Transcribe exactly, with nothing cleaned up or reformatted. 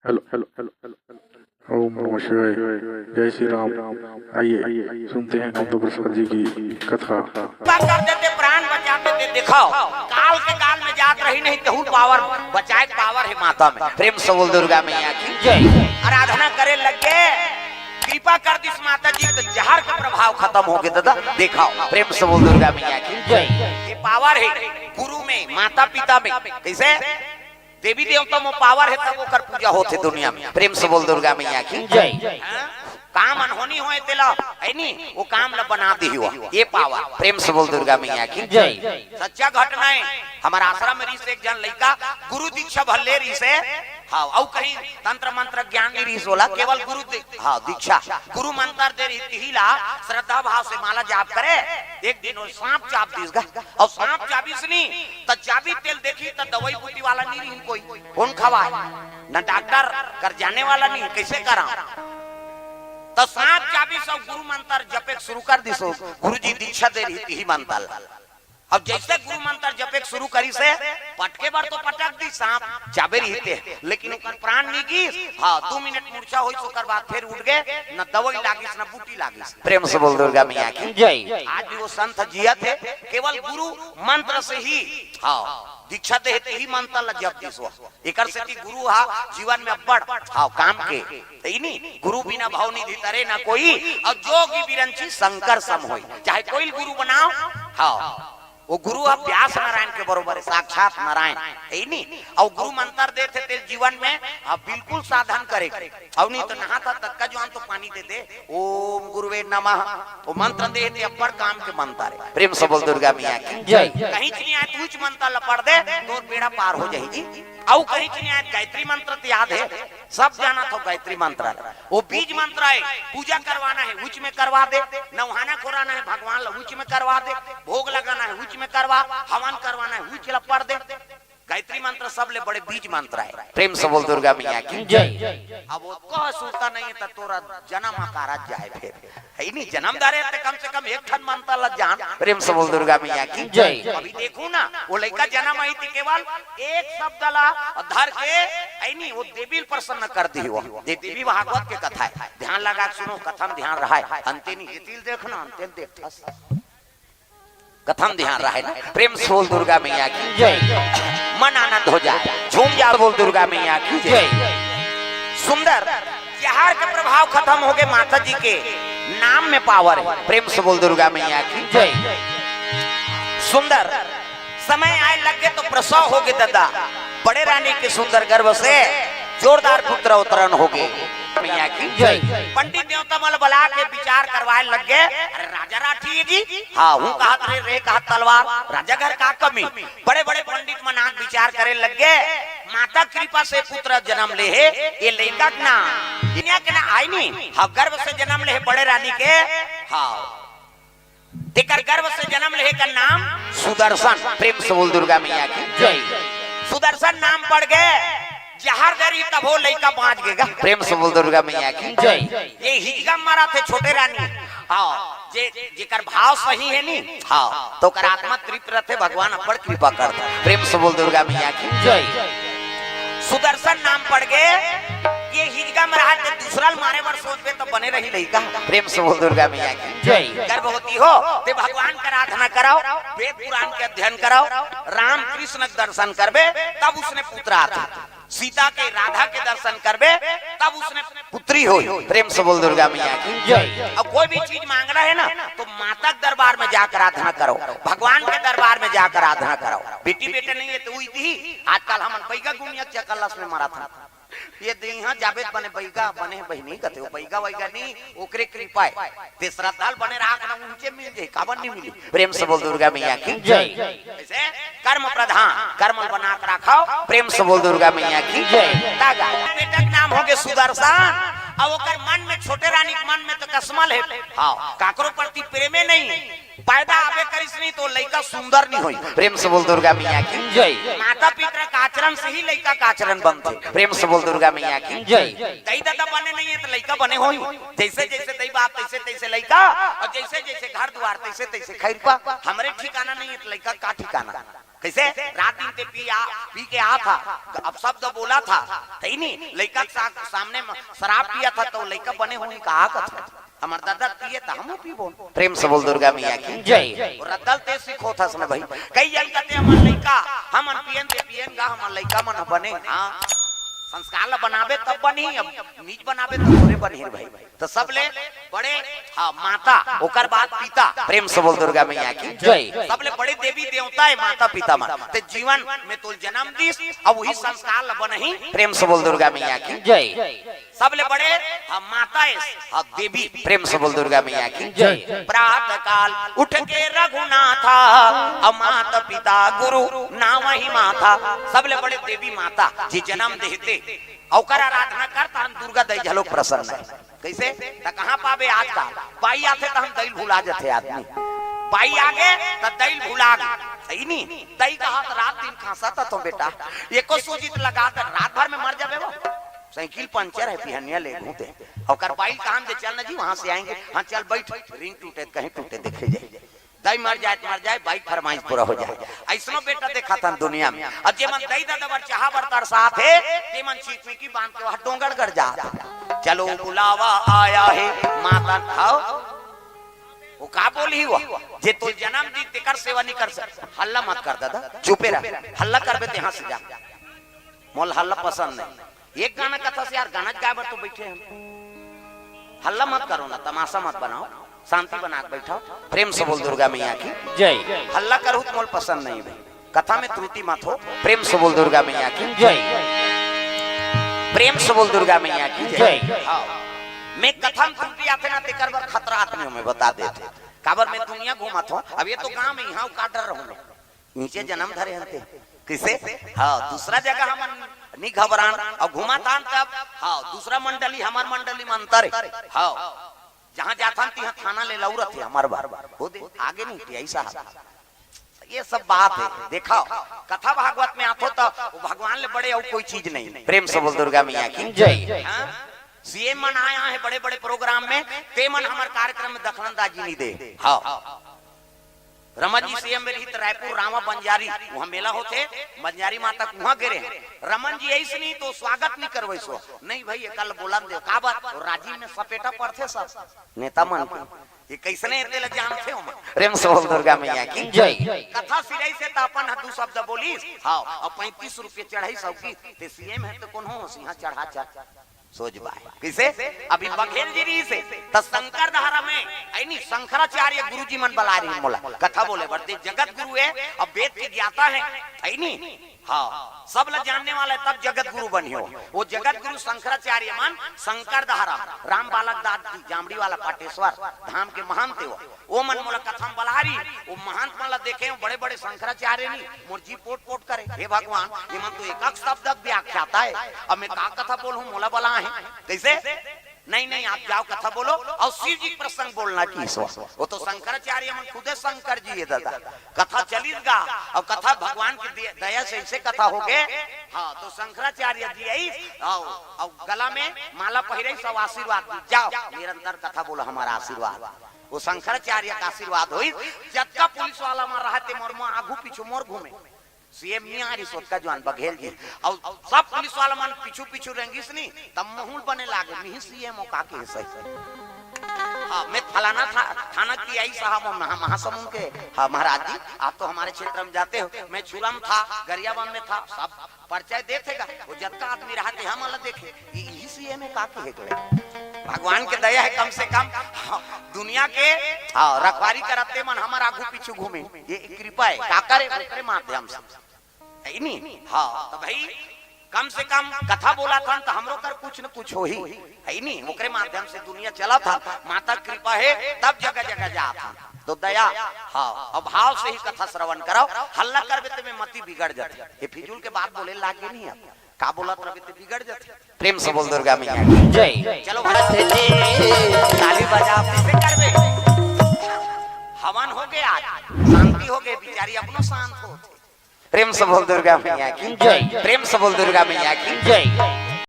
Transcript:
Hello hello hello hello. ओम नमः शिवाय। जय श्री राम। आइए, सुनते हैं कामदेव प्रसाद जी की कथा। कृपा कर देते, प्राण बचा देते। देखो, काल के गाल में जात रही नहीं, तहू पावर बचाए, पावर है माता में। प्रेम से बोल दुर्गा मैया की जय। आराधना करे लग गए, कृपा कर दिस माता जी, तो जहर का प्रभाव खत्म हो गया दादा। देखो, प्रेम से बोल दुर्गा मैया की जय। ये पावर है गुरु में, माता पिता में। कैसे? देवी देवता में पावर है, तब ओकर पूजा होथे दुनिया में। प्रेम से बोल दुर्गा मैया की जय। हाँ? काम अनहोनी होए तेला, है नी, वो काम ला बना दी हुआ, ये पावर। प्रेम से बोल दुर्गा मैया की जय। सच्चा घटना है। हमारा आश्रम में रिहिस एक जन लइका, गुरु दीक्षा भले रिहिस हे। हाँ, अउ कहीं तंत्र मंत्र ज्ञान नहीं रिहिस होला, केवल गुरु दी-, हाँ, दीक्षा, गुरु मंत्र दे रिहिस, तिही ला श्रद्धा भाव से माला जाप करे। एक दिन वो सांप चाब दिस गा, अउ सांप चाबिस नी, त चाबी तेला देखी त दवाई बूटी वाला नहीं रिहिन कोई, कौन खवाए, न डॉक्टर कर जाने वाला नहीं, कैसे करा? त सांप चाबिस अउ गुरु मंत्र जपे के शुरू कर दिस। गुरु जी दीक्षा दे रिहिस तिही मंत्र ला। अब जैसे गुरु मंत्र जपे के शुरू करिस हे, पटके बर तो पटक दिस सांप, चाबे रिहिस हे, लेकिन ओकर प्राण नहीं गिस। हाँ, दू मिनट मूर्छा होइस, ओकर बाद फिर उठ गे, न दवाई लागिस, न बूटी लागिस। प्रेम से बोल दुर्गा मैया की जय। आज भी वो संत जियत हे, केवल गुरु मंत्र से ही, हाँ, दीक्षा दे हे, तिही मंत्र ला जप दिस। एकर सेती गुरु हा जीवन में अब्बड़, हाँ, काम के। तइनी गुरु बिना भव निधि तरे न कोई, अउ जोगी बिरंची शंकर सम होई। चाहे कोई गुरु बनाओ, हाँ, वो गुरु हा व्यास नारायण के बरोबर है, साक्षात नारायण। तइनी अउ गुरु मंत्र देथे ते जीवन में, हाँ, बिल्कुल साधन करे। अउ नहीं तो नहाता तक का जुआन तो पानी दे दे, ओम गुरुवे नमः। वो मंत्र दे ते अब्बड़ काम के मंत्र है। प्रेम से बोल दुर्गा मैया की जय। कहीं चली आए, तू उच मंत्र ला पढ़ दे, तोर बेड़ा पार हो जाही जी। अउ कहीं चली आए, गायत्री मंत्र तो याद है, सब जानत हो गायत्री मंत्र ला। वो बीज मंत्र है, पूजा करवाना है, उच में करवा दे, नवहाना खोराना है भगवान ला, उच में करवा दे, भोग लगाना है, उच में करवा, हवन करवाना है, उच ला पढ़ दे। गायत्री मंत्र सबले बड़े बीज मंत्र है। प्रेम से बोल दुर्गा मैया की जय। अब वो कह सुरता नहीं है तो तोरा जन्म अकारत जाए फिर। है नहीं, जन्म धरे त कम से कम एक ठन मंत्र ला जान। प्रेम से बोल दुर्गा मैया की जय। अभी देखो ना, वो लइका जन्म आई थी, केवल एक शब्द ला धर के, है नहीं, वो देवी प्रसन्न कर दी हुआ। ये देवी भागवत के कथा है, ध्यान लगा के सुनो, कथा में ध्यान रहा है। अंते नहीं, ये तिल देखना, अंते देखता। कथा में ध्यान रहा है ना। प्रेम से बोल दुर्गा मैया की जय। मन आनंद हो जाए, झूम जाओ, बोल दुर्गा मैया की जय। सुंदर, जहर का प्रभाव खत्म हो गए, माता जी के नाम में पावर है। प्रेम से बोल दुर्गा मैया की जय। सुंदर, समय आए लग गए तो प्रसव हो गए दादा, बड़े रानी के सुंदर गर्भ से जोरदार पुत्र अवतरण हो गए। मैया की जय। पंडित देवता मन बला के विचार करवाए लग गए। अरे राजा राठी है जी, हाँ, हूँ कहत रे, रे कहत तलवार, राजा घर का कमी। बड़े बड़े पंडित मन आके विचार करे लग गए, माता कृपा से पुत्र जन्म ले हे, ये लइका के नाम, दुनिया के ना आई नहीं, हाँ, गर्भ से जन्म ले हे बड़े रानी के, हाँ, तेकर गर्भ से जन्म ले हे का नाम सुदर्शन। प्रेम से बोल दुर्गा मैया की जय। सुदर्शन नाम पड़ गए, जहर दे रही तभो लइका बाँच गेगा। प्रेम से बोल दुर्गा मैया की जय। ये हिजगा मरा थे छोटे रानी, हाँ, जे, जेकर भाव सही है नी, हाँ, तो ओकर आत्मा तृप्त रहते, भगवान अब्बड़ कृपा करता। प्रेम से बोल दुर्गा मैया की जय। सुदर्शन नाम पड़ गए, ये हिजगा मरा थे, दूसरा ल मारे बर सोचबे तो बने रही लइका। प्रेम से बोल दुर्गा मैया की जय। गर्भवती हो ते भगवान का आराधना कराओ, वेद पुराण के अध्ययन कराओ, राम कृष्ण के दर्शन करबे तब उसने पुत्र आथे। सीता के, राधा के दर्शन करबे तब उसने पुत्री होई। प्रेम से बोल दुर्गा मैया की जय। अब कोई भी चीज मांगना है ना तो माता के दरबार में जाकर आराधना करो, भगवान के दरबार में जाकर आराधना करो। बेटी बेटे नहीं है तो वही दी। आजकल हमन बैगा गुनिया चकल्लस में मरा था। ये दे यहाँ जाबे त बने बैगा, बने बहिनी कथे, बैगा वैगा नहीं, ओकरे कृपा है। ते श्रद्धाल बने राख ना, ऊंचे मिल जाए, काबर नहीं मिली। प्रेम से बोल दुर्गा मैया की जय। ऐसे कर्म प्रधान, कर्म बना के रखो। प्रेम से बोल दुर्गा मैया की जय। तागा बेटा के नाम हो गए सुदर्शन, अब ओकर मन में, छोटे रानी के मन में तो कसमल है, हाँ, काकरो प्रति प्रेमे नहीं, पैदा आबे करिस नहीं तो लइका सुंदर नहीं होई। प्रेम से बोल दुर्गा मैया की जय। माता पिता का आचरण से ही लइका का आचरण बनते। प्रेम से बोल दुर्गा मैया की जय। दई ददा बने नहीं है तो लइका बने होई, जैसे जैसे दई बाप तैसे तैसे लइका, और जैसे जैसे घर द्वार तैसे तैसे खैरपा। हमरे ठिकाना नहीं है तो लइका का ठिकाना। कैसे? रात दिन ते पी आ, पी के आ था, अब शब्द बोला था, है नहीं? लइका के सा-, सामने में शराब पिया था, तो लइका बने होही का? कथा, हमर दादा पिए त हमू पीबो। प्रेम से बोल दुर्गा मैया की जय। और रद्दल ते सिखो था सुन भाई, कई जन कहते हमर लइका, हमन पियन ते पियन गा, हमर लइका मन बने। हाँ, संस्कार ला बनाबे तब बनही, अब नीच बनाबे तब थोरे बनही रे भाई। तो सबले बड़े, हाँ, माता, ओकर बाद पिता। प्रेम से बोल दुर्गा मैया की जय। सबले बड़े देवी देवता है माता पिता मन। ते जीवन में तोल जन्म दिस, अब वही संस्कार ला बनही। प्रेम से बोल दुर्गा मैया की जय। सबले बड़े, हाँ, माता है, हाँ, देवी। प्रेम से बोल दुर्गा मैया की जय। प्रातः काल उठ के रघुनाथा, अब माता पिता गुरु नावहि माथा। सबले बड़े देवी माता जी जन्म देहते, ओकर आराधना कर, तहन दुर्गा दई घलो प्रसन्न है। कैसे? त कहाँ पाबे आजकल? बाई आथे त हम दई ल भुला जथे आदमी। बाई आगे त दई ल भुला गे। सही नी? दई कहा त रात दिन खांसा त तो बेटा। एको सूजित लगा त रात भर में मर जाबे वो। साइकिल पंचर है, पिहनिया ले घूमते। ओकर बाई कहा दे, चल ना जी, वहां से आएंगे। हाँ, चल बैठ। रिंग टूटे त कहीं टूटे, देखे जाए। दई मर जाए त मर जाए, बाई फरमाइश पूरा हो जाए। ऐसनो बेटा देखा था दुनिया में। और जे मन दई ददा बर चाहा बर तरसात हे, ते मन चिकमिकी बांध के वहां डोंगरगढ़ जात। चलो बुलावा आया है माता, हाव। वो का बोलही वो? जे तो जन्म दी तेकर सेवा नहीं कर सक। हल्ला मत कर दादा, चुपे रह। हल्ला करबे ते यहाँ से जा। मोल हल्ला पसंद नहीं। एक गाना कथा से यार, गाना गाए बर तो बैठे हम। हल्ला मत करो ना, तमाशा मत बनाओ, शांति बना के बैठाओ। प्रेम से बोल दुर्गा मैया की जय। हल्ला करू त मोल पसंद नहीं भाई, कथा में त्रुटि मत हो। प्रेम से बोल दुर्गा मैया की जय। प्रेम से बोल दुर्गा मैया की जय। जय। हाँ, मैं कथा में त्रुटि आथे ना, तेकर बर खतरा आदमी में बता देते। काबर मैं दुनिया घूमत हूँ, अब ये तो गांव में यहाँ का डर रहूंगा। नीचे जन्म धरे हन ते। किसे? हाँ, दूसरा जगह हमन नी घबरान, अउ घुमातान तब, हाँ, दूसरा मंडली, हमर मंडली में अंतर है। हाँ, जहाँ जाथन तिहाँ थाना ले लौरत है हमर बर। हो दे, आगे नहीं टियाई साहब। ये सब बात है। देखो, कथा भागवत में आथो तो वो भगवान ले बड़े अउ कोई चीज नहीं। प्रेम से बोल दुर्गा मैया की जय। हाँ? सीएम मन आया है बड़े-बड़े प्रोग्राम में, ते मन हमर कार्यक्रम में दखलंदाजी नहीं दे। हाँ। रमन जी सीएम में रही त रायपुर रामा बंजारी, वहाँ मेला होथे, बंजारी माता के वहाँ गे रहे। रमन जी ऐसे नहीं तो स्वागत नहीं करवैसो। नहीं भाई, ये कल बोलन दे, काबर? और राजीव में सपेटा पड़थे सब नेता मन के। ये कैसने एते ल जानथे ओमन? प्रेम से बोल दुर्गा मैया की जय। कथा सिराई से त अपन ह दू शब्द बोलिस, हाँ, और पैंतीस रुपये चढ़ाई सौ की, ते सीएम है तो कौन हो, सिंहा चढ़ा चढ़। सोच बाय। किसे? अभी बघेल जी रही से, त शंकर धारा में, ऐ नहीं, शंकराचार्य गुरु जी मन बला रही मोला। कथा बोले बर ते जगत गुरु है, अब वेद के ज्ञाता है, ऐ नहीं? हाँ, सब ल जानने वाला है, तब जगत गुरु बनी हो। वो जगत गुरु शंकराचार्य मन, शंकर धारा, राम बालक दास जी, जामड़ी वाला पाटेश्वर धाम के महंत है वो। वो मन मोला कथा में बला रही, वो महंत मन ला देखे हो, बड़े-बड़े शंकराचार्य नहीं, मोर जी पोट-पोट करे, "हे भगवान, ये मन तो एक-एक शब्द व्याख्याता है, अब मैं का कथा बोलूं, मोला बला है, कैसे?" "नहीं, नहीं, आप जाओ, कथा बोलो, और शिव जी के प्रसंग बोलना की ईश्वर।" वो तो शंकराचार्य मन खुदे शंकर जी है दादा। कथा चलिस गा, और कथा भगवान की दे-, दया से ऐसे कथा हो गए। हाँ, तो शंकराचार्य जी आई, और, और गला में माला पहिरे, सब आशीर्वाद दी, "जाओ, निरंतर कथा बोलो, हमारा आशीर्वाद।" वो शंकराचार्य का आशीर्वाद होई। जतका पुलिस वाला मन रहा ते मोर, मोर आगू पीछू मोर घूमे। सीएम नहीं आ रही, सोतका जवान बघेल जी। और सब पुलिस वाला मन पीछू पीछू रेंगिस नहीं, तब माहौल बने लागे, "मिही सीएम हो का के सही।" हाँ, मैं फलाना था, थाना की आई साहब, हम महा-, महासमुंद के। हाँ, महाराज जी, आप तो हमारे क्षेत्र में जाते हो, मैं छुरा में था, गरियाबंद में था, सब परिचय देथे गा, वो जतका आदमी रहा ते हमन ला देखे, ये, यही सीएम है का के हेकले। भगवान के दया है कम से कम, हाँ, दुनिया के, हाँ, रखवारी करते मन हमर आगू पीछू घूमे, ये कृपा है, का करे, ओकरे माध्यम से। है नी? हाँ, तो भाई, कम से कम कथा बोला था तो हमरो कर कुछ न कुछ हो ही, है नी? ओकरे माध्यम से दुनिया चला था, माता कृपा है, तब जगह जगह जा था। तो दया, हाँ, और भाव से ही कथा श्रवण कराओ। हल्ला करबे ते में मति बिगड़ जाथे। ये फिजूल के बात बोले लागे नहीं आप। का बोलत रहे ते बिगड़ जाथे। प्रेम से बोल दुर्गा मैया की जय। चलो भरत जी, ताली बजा, कैसे करबे? हवन हो गए आज, शांति हो गए, बिचारी अपनो शांत हो। प्रेम से बोल दुर्गा मैया की जय। प्रेम से बोल दुर्गा मैया की जय।